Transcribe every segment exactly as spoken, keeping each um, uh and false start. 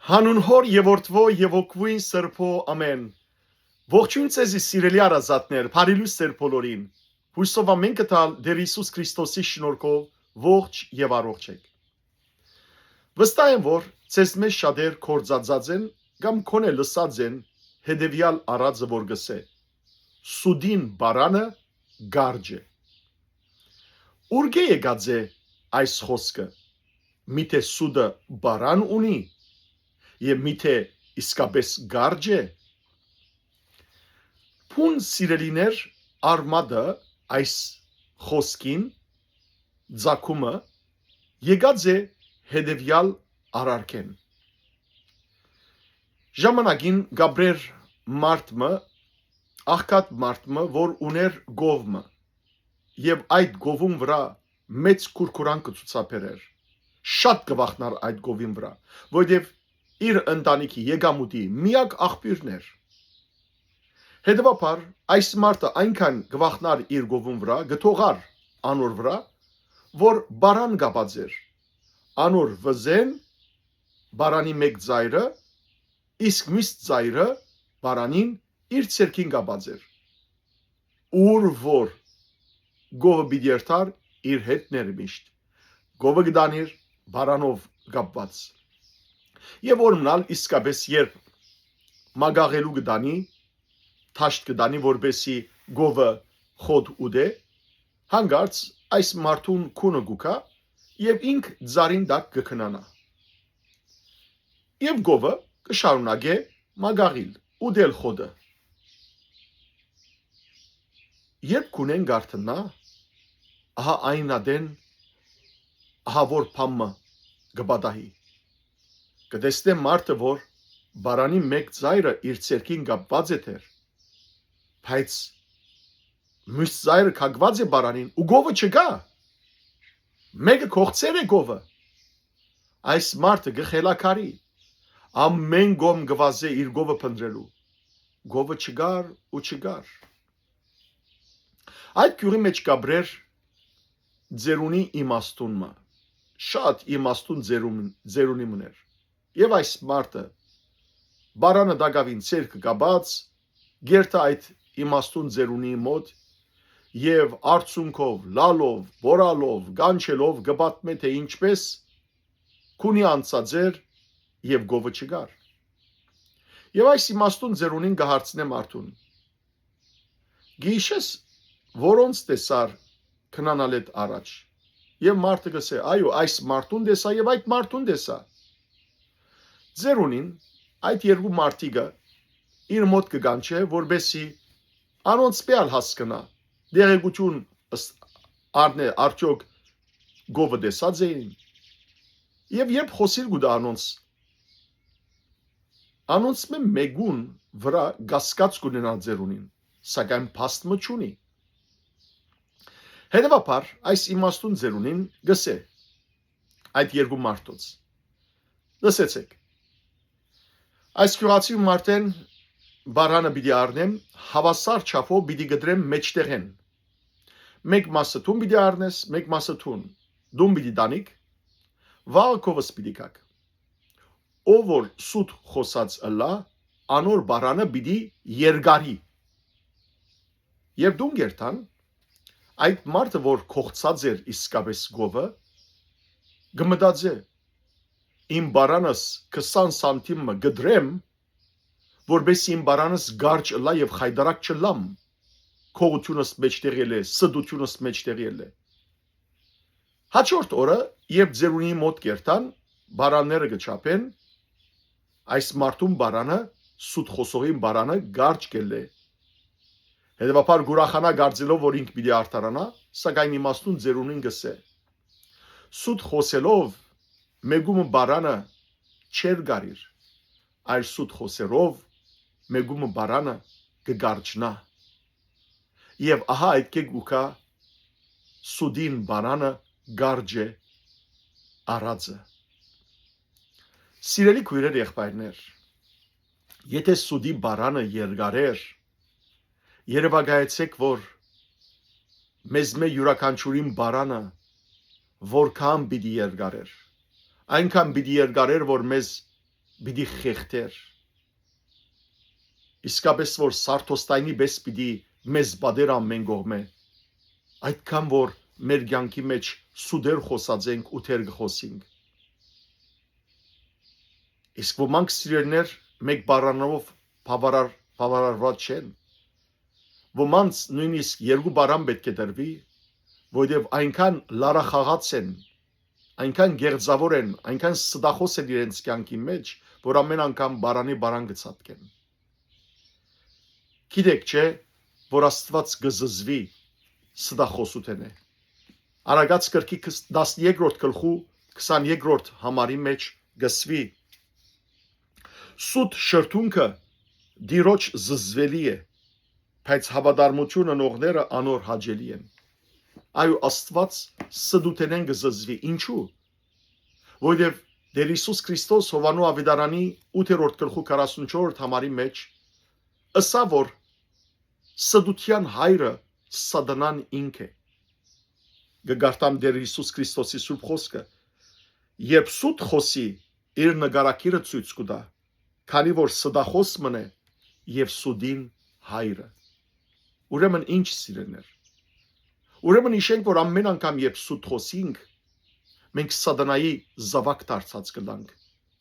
Հանուն Հօր եւ Որդւոյ եւ Հոգւոյն Սրբոյ, ամէն։ Ողջոյն ձեզի, սիրելի հարազատներ, բարի լոյս ձեր բոլորին։ Յուսով ամէն կտալ Տէր Յիսուս Քրիստոսի շնորհքով ողջ եւ առողջ եք։ Վստահ եմ, որ ձեզ մէջ շատեր կործածած են կամ գոնե լսած են հետեւեալ արածը, որ կ'ըսէ. «Սուտին պարանը կարճ է»։ Ուրկէ՞ եկած է այս խօսքը։ Միթէ սուտը պարան ունի, եւ միթէ իսկապէս կարճ է։ Բուն սիրելիներ, արմատը այս խօսքին ծագումը եկած է հետեւեալ արարքէն։ Ժամանակին կ'ապրէր մարդ մը, աղքատ մարդ մը, որ ունէր կով մը, եւ այդ կովուն վրայ մեծ քուրքուրանք կը ցուցաբերէր։ Շատ կը վախնար այդ կովին վրայ, որովհետեւ իր ընտանիքի եկամուտի միակ աղբիւրն էր։ Հետեւաբար, այս մարդը այնքան կը վախնար իր կովուն վրայ, կը թողար անոր վրայ, որ պարան կապած էր։ Անոր վզէն պարանի մէկ ծայրը, իսկ միւս ծայրը պարանին իր ձեռքին կապած էր։ Ուր որ կովը պիտի երթար, իր հետն էր միշտ։ Կովը կը տանիր պարանով կապուած։ Եւ որ մնալ իսկապէս, երբ մագաղելու կը տանի, դաշտ կը տանի, որպէսզի կովը խոտ ուտէ, հանկարծ այս մարդուն քունը կու գայ եւ ինք ծառին տակ կը քնանայ։ Եւ կովը կը շարունակէ մագաղիլ, ուտել խոտը։ Երբ քունէն կ'արթնայ, ահա այն ատեն, ահա որ բան մը կը պատահի։ Կը տեսնէ մարդը, որ պարանի մէկ ծայրը իր ձեռքին կապուած է դեռ, բայց միւս ծայրը կախուած է պարանին ու կովը չկայ։ Մէկը կոխցեր է կովը։ Այս մարդը կը խելագարի, ամէն կողմ կը վազէ իր կովը փնտռելու։ Կովը չկար ու չկար։ Այդ գիւղի մէջ կ'ապրէր ծերունի իմաստուն մը։ Շատ իմաստուն ծերուն-, ծերունի մըն էր։ Եւ այս մարդը պարանը տակաւին ձեռքը կապած, կ'երթայ այդ իմաստուն ծերունի մօտ եւ արցունքով, լալով, բորալով, կանչելով կը պատմէ, թէ ինչպէս քունի անցած էր եւ կովը չկար։ Եւ այս իմաստուն ծերունին կը հարցնէ մարդուն. «Գիշես, որոնց տեսար քնանալէդ առաջ»։ Եւ մարդը կ'ըսէ. «Այո, այս մարդուն տեսայ եւ այդ մարդուն տեսայ»։ Ծերունին այդ երկու մարդիկը իր մօտ կը կանչէ, որպէսզի անոնցմէ ալ հասկնայ, տեղեկութիւն ըս-, առնէ, արդեօք կովը տեսած էին։ Եւ երբ խօսիր կու տայ անոնց, անոնցմէ մէկուն վրայ կասկած կ'ունենայ ծերունին, սակայն փաստ մը չունի։ Հետեւաբար, այս իմաստուն ծերունին կ'ըսէ այդ երկու մարդոց. «Լսեցէք, այս գիւղացի մարդէն պարանը պիտի առնեմ, հաւասար չափով պիտի կտրեմ մէջտեղէն։ Մէկ մասը դուն պիտի առնես, մէկ մասը դուն, դուն պիտի տանիք, վաղը կովս պիտի գաք։ Ով որ սուտ խօսած ըլլայ, անոր պարանը պիտի երկարի»։ Երբ տուն կ'երթան, այդ մարդը, որ կոխցած էր իսկապէս կովը, կը մտածէ. «Իմ պարանս քսան սանտիմ մը կտրեմ, որպէսզի իմ պարանս կարճ ըլլայ եւ խայտառակ չըլլամ։ Գողութիւնս մէջտեղ ելլէ, ստութիւնս մէջտեղ ելլէ»։ Հաջորդ օրը, երբ ծերունի մօտ կ'երթան, պարանները կը չափեն, այս մարդուն պարանը, սուտ խօսողին պարանը կարճ կ'ելլէ։ Հետեւաբար կ'ուրախանայ կարծելով, որ ինք պիտի արդարանայ, սակայն իմաստուն ծերունին կ'ըսէ. «Սուտ խօսելով մէկու մը պարանը չերկարիր, այլ սուտ խօսերով մէկու մը պարանը կը կարճնայ»։ Եւ ահա այդքէ կու գայ սուտին պարանը կարճ է առածը։ Սիրելի քոյրեր, եղբայրներ, եթե սուտի պարանը երկար էր, երեւակայեցէք, որ մեզմէ իւրաքանչիւրին պարանը որքան պիտի երկար էր, այնքան պիտի երկար էր, որ մեզ պիտի խեղդէր։ Իսկապէս որ Սարդոստայնի պէս պիտի մեզ պատեր ամէն կողմէ, այդքան որ մեր կեանքի մէջ սուտեր խօսած ենք ու դեռ կը խօսինք։ Իսկ ոմանք, սիրելիներ, մէկ բառանով բաւարար-, բաւարարուած չեն։ Ոմանց նոյնիսկ երկու բառան պէտք է տրուի, որովհետեւ այնքան լարախաղաց են, այնքան կեղծաւոր են, այնքան ստախոս են իրենց կեանքի մէջ, որ ամէն անգամ բառանի բառան կը ցատկեն։ Գիտեք չէ, որ Աստուած կը զզուի ստախոսութենէ։ Արագած կրքի քս-, տասներկրորդ գլխու քսաներկրորդ համարի մէջ կ'ըսուի. «Սուտ շրթունքը Տիրոջ զզուելի է, բայց հաւատարմութիւն ընողները անոր հաճելի են»։ Այո, Աստուած ստութենէն կը զզուի։ Ինչու՞։ Որովհետեւ Տեր Յիսուս Քրիստոս Յովհաննու աւետարանի ութերորդ գլխու քառասունչորդ համարի մէջ ըսաւ, որ ստութեան հայրը Սատանան ինք է։ Կը կարդամ Տեր Յիսուս Քրիստոսի սուրբ խօսքը. «Երբ սուտ խօսի, իր նկարագիրը ցոյց կու տայ, քանի որ ստախոս մըն է եւ սուտին հայրը»։ Ուրեմն ինչ, սիրելիներ։ Ուրեմն իշենք, որ ամէն անգամ, երբ սուտ խօսինք, մենք Սատանայի զաւակ դարձած կ'ըլլանք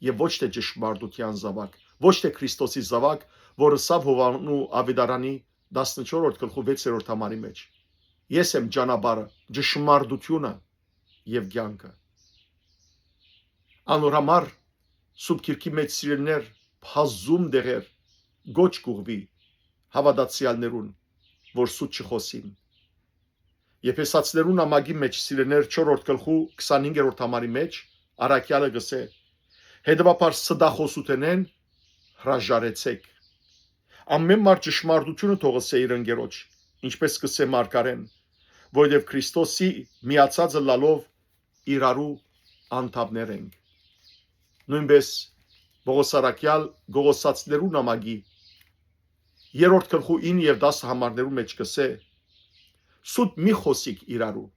եւ ոչ թե ճշմարտութեան զաւակ, ոչ թե Քրիստոսի զաւակ, որ ըսաւ Յովհաննու աւետարանի տասնչորսերորդ գլխու վեցերորդ համարի մէջ. «Ես եմ ճանապարհը, ճշմարտութիւնը եւ կեանքը»։ Անոր համար Սուրբ Գիրքի մէջ, սիրելիներ, բազում տեղեր կոչ կ'ուղղուի հաւատացեալներուն, որ սուտ չխօսին։ Եփեսացիներուն նամակի մէջ, սիրելիներ, չորրորդ գլխու քսանհինգերորդ համարի մէջ առաքեալը կ'ըսէ. «Հետեւաբար ստախոսութենէն հրաժարեցէք։ Ամէն մարդ ճշմարտութիւնը թող ըսէ իր ընկերոջ, ինչպես կ'ըսէ մարգարէն, որովհետեւ Քրիստոսի միացած ըլլալով իրարու անդամներ ենք»։ Նոյնպէս Պողոս առաքեալ Կողոսացիներու նամակի երրորդ գլխու ինը եւ տասը համարներու մէջ կ'ըսէ. «Սուտ մի խօսիք իրարու,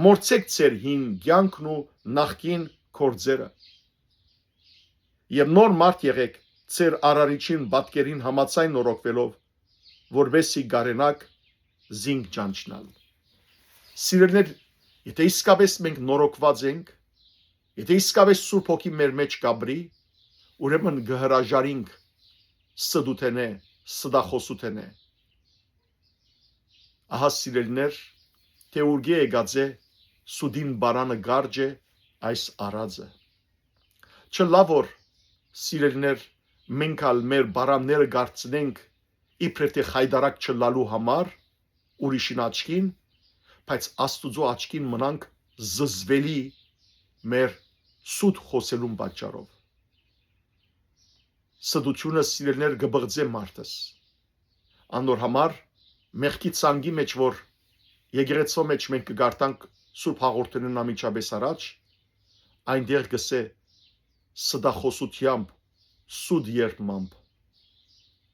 մոռցէք ձեր հին կեանքն ու նախկին գործերը եւ նոր մարդ եղէք, ձեր Արարիչին պատկերին համաձայն նորոգուելով, որպեսզի կարենաք զինք ճանչնալ»։ Սիրելիներ, եթե իսկապէս մենք նորոգուած ենք, եթե իսկապէս Սուրբ Հոգի մեր մէջ կ'ապրի, ուրեմն կը հրաժարինք ստութենէ, ստախոսութենէ։ Ահա, սիրելիներ, թէ ուրկէ եկած է սուտին պարանը կարճ է այս արածը։ Չլայ որ, սիրելիներ, մենք ալ մեր պարանները կարծնենք իբրեւ թէ խայտարակ չլալու համար ուրիշին աչքին, բայց Աստուծոյ աչքին մնանք զզվելի մեր սուտ խօսելուն պատճառով։ Ստութիւնը, սիրելիներ, կը բղծէ մարդս։ Անոր համար մեղքի ցանկի մէջ, որ եկեղեցւոյ մէջ մենք կը կարդանք Սուրբ Հաղորդումին անմիջապէս առաջ, այնտեղ կ'ըսէ. «Ստախոսութեամբ, սուտ երդմամբ»։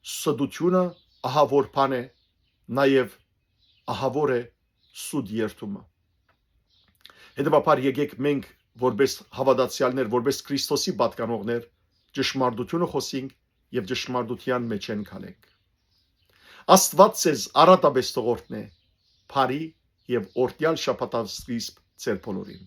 Ստութիւնը ահաւոր բան է, նաեւ ահաւոր է սուտ երդումը։ Հետեւաբար եկէք մենք, որպէս հաւատացեալներ, որպէս Քրիստոսի պատկանողներ, ճշմարտութիւնը խօսինք եւ ճշմարտութեան մէջէն քալենք։ Աստուած ձեզ առատապէս թող օրհնէ, բարի եւ օրհնեալ շաբաթասկիզբ ձեր բոլորին։